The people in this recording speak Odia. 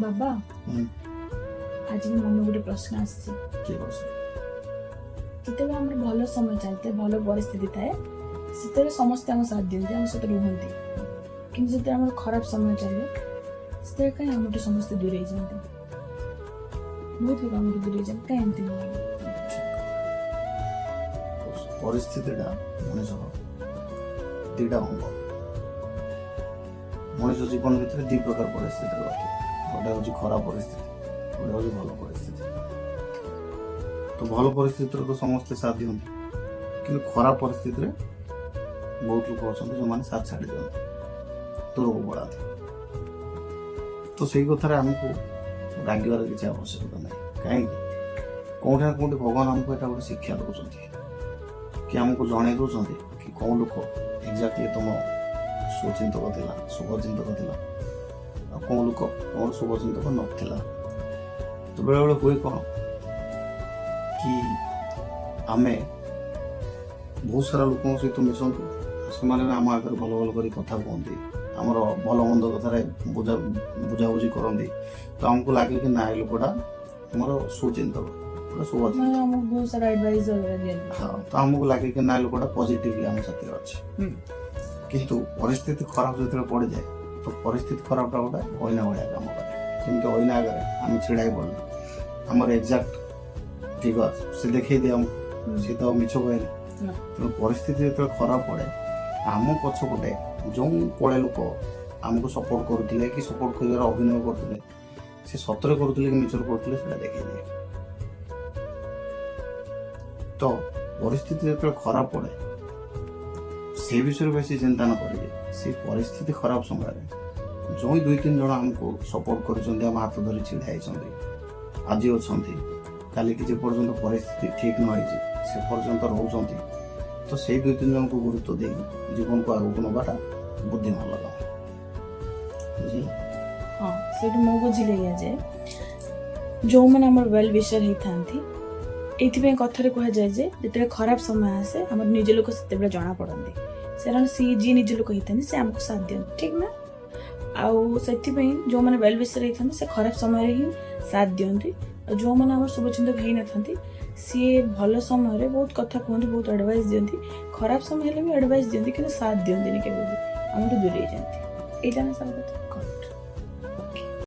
ବାବା, ଆଜି ମୋ ମନକୁ ଗୋଟେ ପ୍ରଶ୍ନ ଆସିଛି। କି ପ୍ରଶ୍ନ? ଯେତେବେଳେ ଆମର ଭଲ ସମୟ ଚାଲିଥାଏ, ଭଲ ପରିସ୍ଥିତି ଥାଏ, ସେତେବେଳେ ସମସ୍ତେ ଆମ ସାଥ ଦିଅନ୍ତି, ଆମ ସହିତ ରୁହନ୍ତି। କିନ୍ତୁ ଯେତେବେଳେ ଆମର ଖରାପ ସମୟ ଚାଲେ, ସେତେବେଳେ କାହିଁ ଆମଠୁ ସମସ୍ତେ ଦୂରେଇ ଯାଆନ୍ତି? ବହୁତ ଲୋକ ଆମଠୁ ଦୂରେଇ ଯାଆନ୍ତି। କାହିଁ ଏମିତି ହୁଏ? ପରିସ୍ଥିତିଟା ମଣିଷର ଦିଟା ଅଙ୍ଗ। ମଣିଷ ଜୀବନ ଭିତରେ ଦି ପ୍ରକାର ପରିସ୍ଥିତି ରହିଥାଏ। ଗୋଟେ ହେଉଛି ଖରାପ ପରିସ୍ଥିତି, ଗୋଟେ ହେଉଛି ଭଲ ପରିସ୍ଥିତି। ତ ଭଲ ପରିସ୍ଥିତିରେ ତ ସମସ୍ତେ ସାଥ ଦିଅନ୍ତି, କିନ୍ତୁ ଖରାପ ପରିସ୍ଥିତିରେ ବହୁତ ଲୋକ ଅଛନ୍ତି ଯେଉଁମାନେ ସାଥ ଛାଡ଼ି ଦିଅନ୍ତି, ଦୂରକୁ ପଳାନ୍ତି। ତ ସେଇ କଥାରେ ଆମକୁ ରାଗିବାର କିଛି ଆବଶ୍ୟକତା ନାହିଁ। କାହିଁକି? କୋଉଠି ନା କୋଉଠି ଭଗବାନ ଆମକୁ ଏଇଟା ଗୋଟେ ଶିକ୍ଷା ଦେଉଛନ୍ତି କି ଆମକୁ ଜଣେଇ ଦେଉଛନ୍ତି କି କେଉଁ ଲୋକ ଏକ୍ଜାକ୍ଟଲି ତୁମ ସୁଚିନ୍ତକ ଥିଲା, ଶୁଭଚିନ୍ତକ ଥିଲା, ଆଉ କେଉଁ ଲୋକ ତୁମର ଶୁଭଚିନ୍ତକ ନଥିଲା। ତ ବେଳେବେଳେ ହୁଏ କ'ଣ କି ଆମେ ବହୁତ ସାରା ଲୋକଙ୍କ ସହିତ ମିଶନ୍ତୁ, ସେମାନେ ବି ଆମ ଆଗରେ ଭଲ ଭଲ କରି କଥା କୁହନ୍ତି, ଆମର ଭଲ ମନ୍ଦ କଥାରେ ବୁଝାବୁଝି କରନ୍ତି। ତ ଆମକୁ ଲାଗେ କି ନା, ଏ ଲୋକଟା ଆମର ସୁଚିନ୍ତକ, ଗୋଟେ ଶୁଭଚିନ୍ତକ। ମାନେ ଆମକୁ ବହୁତ ସାରା ଆଡଭାଇସ୍ ବଗେରା ଦିଅନ୍ତି। ହଁ, ତ ଆମକୁ ଲାଗେ କି ନା, ଲୋକଟା ପଜିଟିଭଲି ଆମ ସାଥିରେ ଅଛି। କିନ୍ତୁ ପରିସ୍ଥିତି ଖରାପ ଯେତେବେଳେ ପଡ଼ିଯାଏ, ତ ପରିସ୍ଥିତି ଖରାପଟା ଗୋଟେ ଅଇନା ଭଳିଆ କାମ କରେ। ଯେମିତି ଅଇନା ଆଗରେ ଆମେ ଛିଡ଼ା ହେଇ ପଡ଼ିଲେ ଆମର ଏକ୍ଜାକ୍ଟ ଫିଗର ସେ ଦେଖେଇ ଦିଏ ଆମକୁ। ସେ ତ ଆଉ ମିଛ କହେନି। ନା। ତେଣୁ ପରିସ୍ଥିତି ଯେତେବେଳେ ଖରାପ ପଡ଼େ, ଆମ ପଛପଟେ ଯେଉଁ ପଳେ ଲୋକ ଆମକୁ ସପୋର୍ଟ କରୁଥିଲେ କି ସପୋର୍ଟ କରିବାର ଅଭିନୟ କରୁଥିଲେ, ସେ ସତରେ କରୁଥିଲେ କି ମିଛରେ କରୁଥିଲେ, ସେଇଟା ଦେଖେଇ ଦିଏ। ତ ପରିସ୍ଥିତି ଯେତେବେଳେ ଖରାପ ପଡ଼େ, ସେ ବିଷୟରେ ବେଶୀ ଚିନ୍ତା ନ କରିକି ସେ ପରିସ୍ଥିତି ଖରାପ ସମୟରେ ଯେଉଁ ଦୁଇ ତିନି ଜଣ ଆମକୁ ସପୋର୍ଟ କରିଛନ୍ତି, ଆମ ହାତ ଧରି ଛିଡ଼ା ହେଇଛନ୍ତି, ଆଜି ଅଛନ୍ତି, କାଲିକି ଯେ ପର୍ଯ୍ୟନ୍ତ ପରିସ୍ଥିତି ଠିକ୍ ନ ହେଇଛି ସେ ପର୍ଯ୍ୟନ୍ତ ରହୁଛନ୍ତି, ତ ସେଇ ଦୁଇ ତିନି ଜଣଙ୍କୁ ଗୁରୁତ୍ୱ ଦେଇ ଜୀବନକୁ ଆଗକୁ ନେବାଟା ବୁଦ୍ଧିମାନ କାମ। ବୁଝିଲେ? ହଁ, ସେଇଠୁ ମୁଁ ବୁଝିଲି ଏଇଆ ଯେ ଯେଉଁମାନେ ଆମର ୱେଲ୍ ୱିଶର ହେଇଥାନ୍ତି, ଏଇଥିପାଇଁ କଥାରେ କୁହାଯାଏ ଯେ ଯେତେବେଳେ ଖରାପ ସମୟ ଆସେ, ଆମର ନିଜ ଲୋକ ସେତେବେଳେ ଜଣା ପଡ଼ନ୍ତି। କାରଣ ସିଏ ଯିଏ ନିଜ ଲୋକ ହେଇଥାନ୍ତି, ସେ ଆମକୁ ସାଥ ଦିଅନ୍ତି, ଠିକ୍ ନା? ଆଉ ସେଥିପାଇଁ ଯେଉଁମାନେ ୱେଲ୍ ୱିଶର ହେଇଥାନ୍ତି, ସେ ଖରାପ ସମୟରେ ହିଁ ସାଥ ଦିଅନ୍ତି। ଆଉ ଯେଉଁମାନେ ଆମର ଶୁଭଚିନ୍ତକ ହେଇନଥାନ୍ତି, ସିଏ ଭଲ ସମୟରେ ବହୁତ କଥା କୁହନ୍ତି, ବହୁତ ଆଡ଼ଭାଇସ୍ ଦିଅନ୍ତି। ଖରାପ ସମୟ ହେଲେ ବି ଆଡ଼ଭାଇସ୍ ଦିଅନ୍ତି, କିନ୍ତୁ ସାଥ ଦିଅନ୍ତିନି କେବେ ବି, ଆମଠୁ ଦୂରେଇ ଯାଆନ୍ତି। ଏଇଟା ନା ସବୁ କଥା?